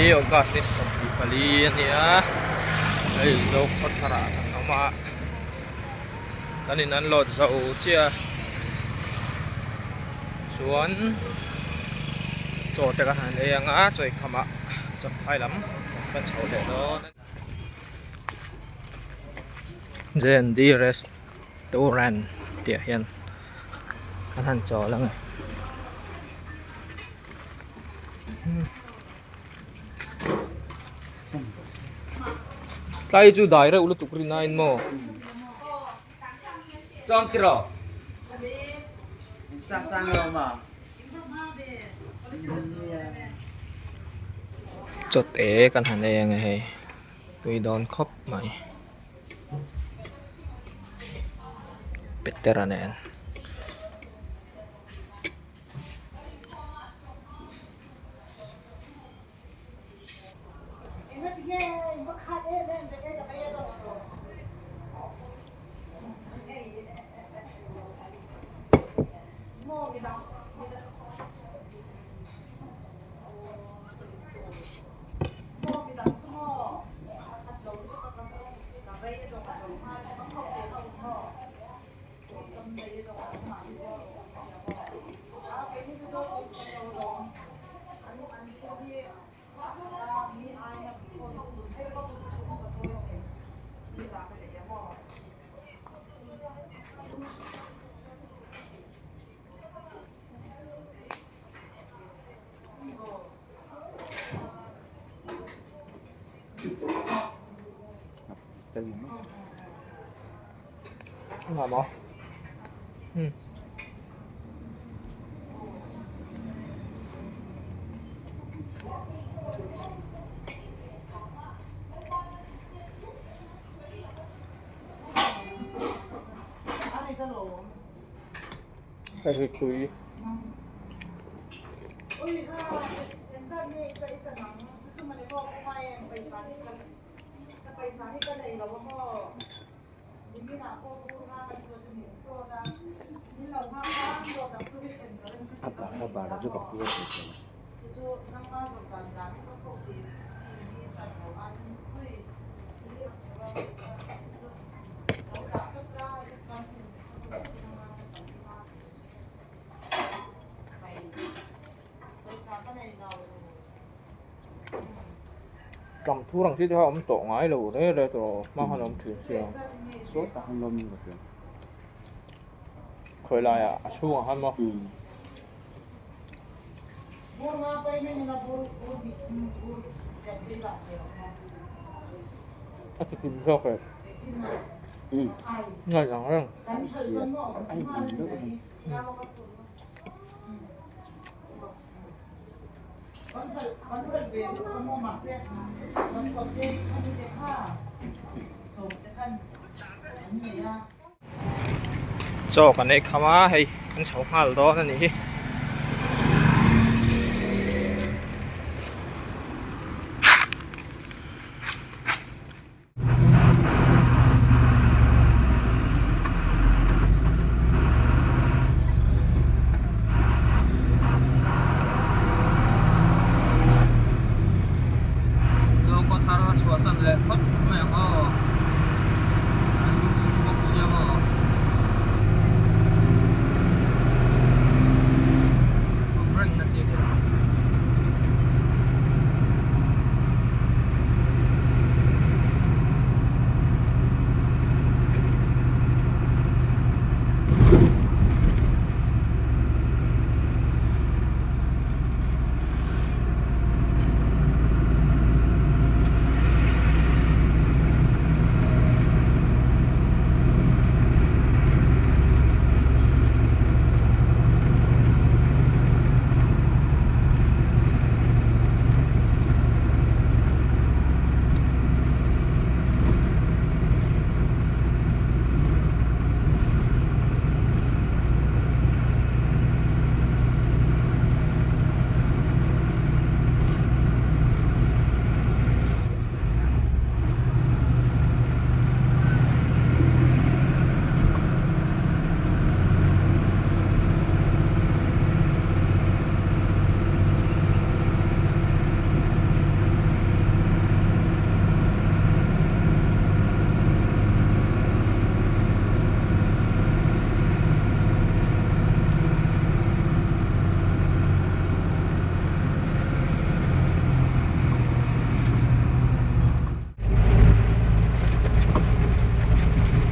hi August ni 24 a ni a hei Zokhawthar ah kan awm a kan in an load zo chiah a chuan chaw te kan han ei ang a chaw eikham ah champhai lam kan chho leh dawn a ni. J and D restaurant tih ah hian kan han chawl ang e. Tlai chu dai reuh lutuk rin aiin maw. Chawng tiraw? Sang sang lo ma. Chawt e kan han ei ange hei tui dawn khawp mai Petera nen. Hei hi tui. Ṭang thur ang chi te kha a awm tawh ngai lo reng reng tawh hma khan a awm ṭhin sia. Khawi laiah a chhungah khan maw. A ti kim zawk e. Ngai ang reng. Chaw kan ei kham a hei kan chho nghal dawn a nih hi. Zokhawthar a chhuahsan leh phawt mai ang aw. An lum bawk sia maw. Awm reng na chi a ni lo.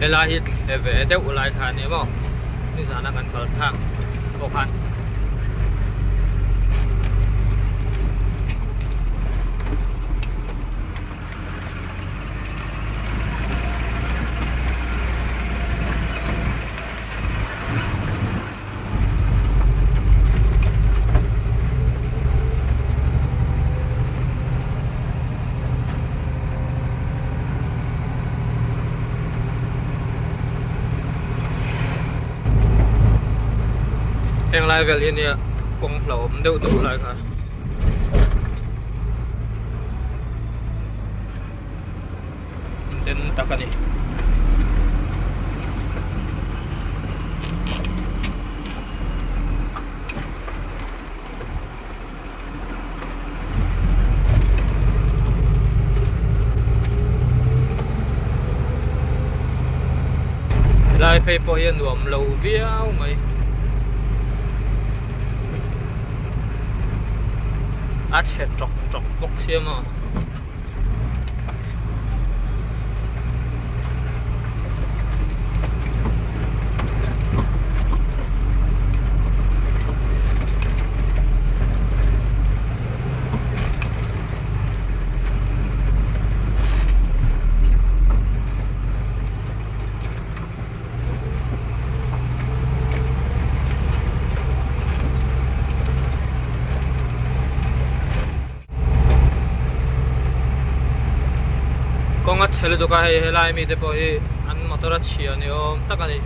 Helai hi thle ve deuh lai kha a ni maw nizana kan kal thlak pawh khan. Heng lai vel hi nia kawng hlauhawm deuh deuh lai kha. Den tak a ni. Helai phei pawh hi a nuam lo viau mai. A chhe tawk tawk bawk sia maw. Kawng a chhe lutuk a hei helai mite pawh hi an motor a chhia ni awm tak a ni.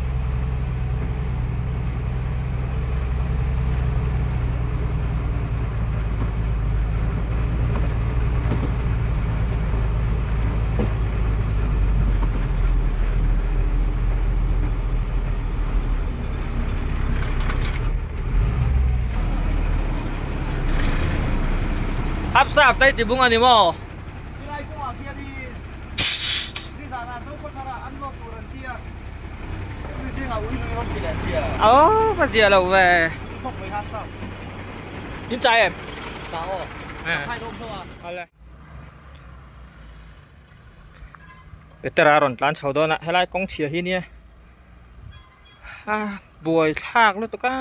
Hap saf tai tibung ani maw? Tilai kawngah khian i nizanah Zokhawthara an lawk tur an tia chumi zingah ui lui rawn ti leh sia. Aw ka zia lo ve. Ui khawp mai hap saf. In chai em? Chai aw. Ka khai lawm hlauh a. Awle. Petera rawn tlan chho dawn a helai kawng chhia hi nia a buai thlak lutuk a.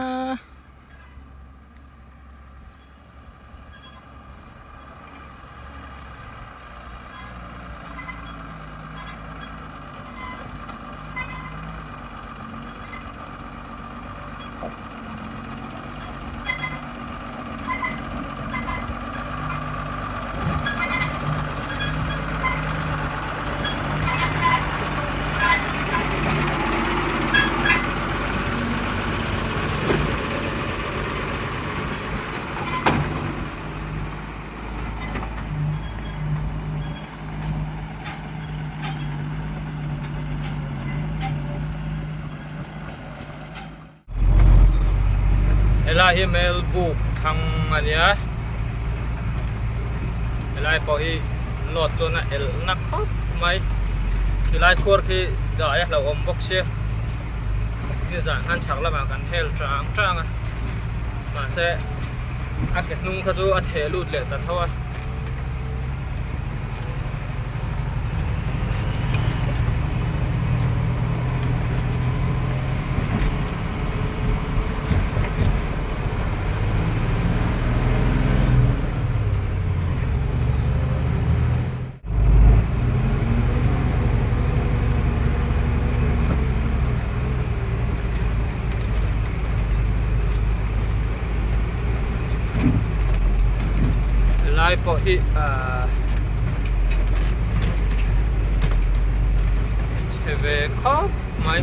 Helai hi Melbuk thlang a nia helai pawh hi load chuan a elh na khawp mai tilai khuar khi dai a hlauhawm bawk sia nizan khan chhak lamah kan hel tang tang a mahse a ke hnung kha chu a theh lut leh ta tho a. Helai pawh hi ahh chhe ve khawp mai.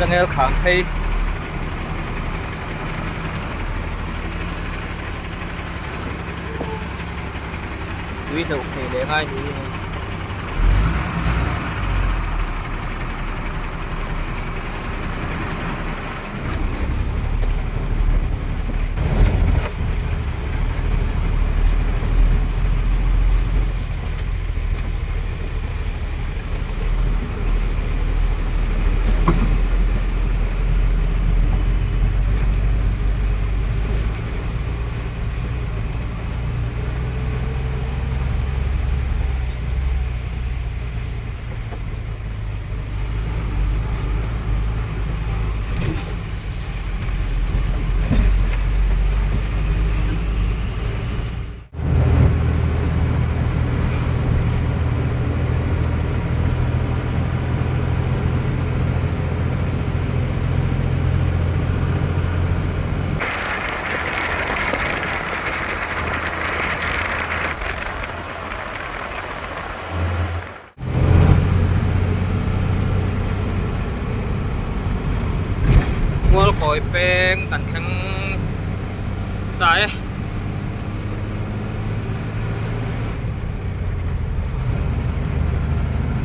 Changel kham phei. Tui hlauh thei leh ngai niin hei. Mualkawi peng kan thleng ta e.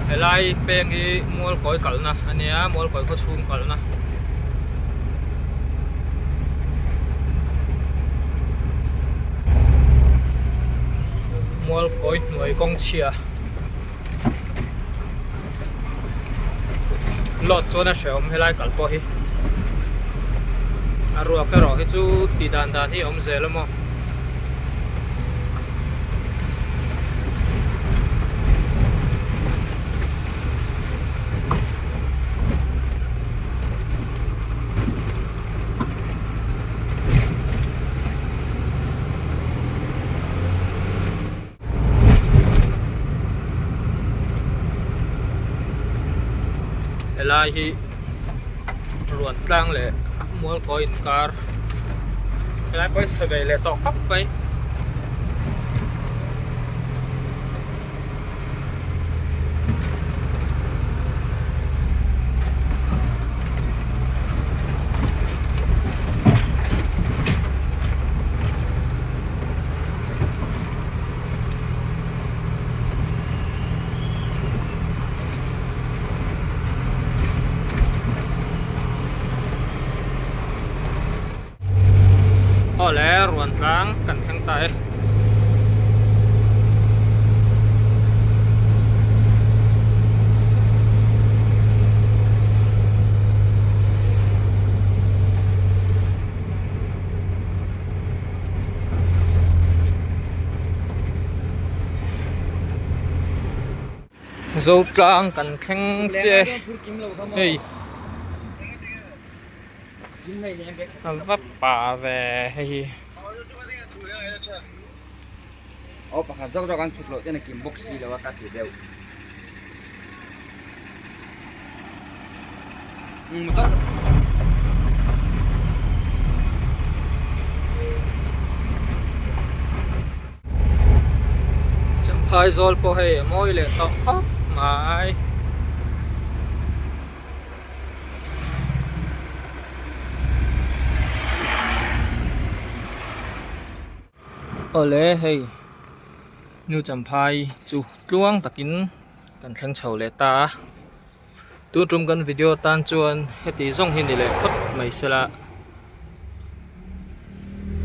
Helai peng hi Mualkawi kalna a nia Mualkawi khaw chhung kalna. Mualkawi hnuai kawng chhia. Load chuan a hrehawm helai kal pawh hi a ruak erawh hi chu tih dan dan hi a awm zel a maw. Helai hi ruan tlang leh mual kawi inkar helai pawh hi chhe ve leh tawh khawp mai. Awle ruan tlang kan thleng ta e. Zotlang kan thleng chiah e hei a va pa ve hei hi. Champhai zawl pawh hei a mawi leh tawh khawp mai. Awle hei New Champhai chu tluang takin kan thleng chho leh ta a. Tun tum kan video tan chuan heti zawng hi ni leh phawt mai sela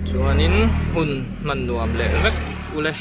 chuanin hun hman nuam leh vek ule.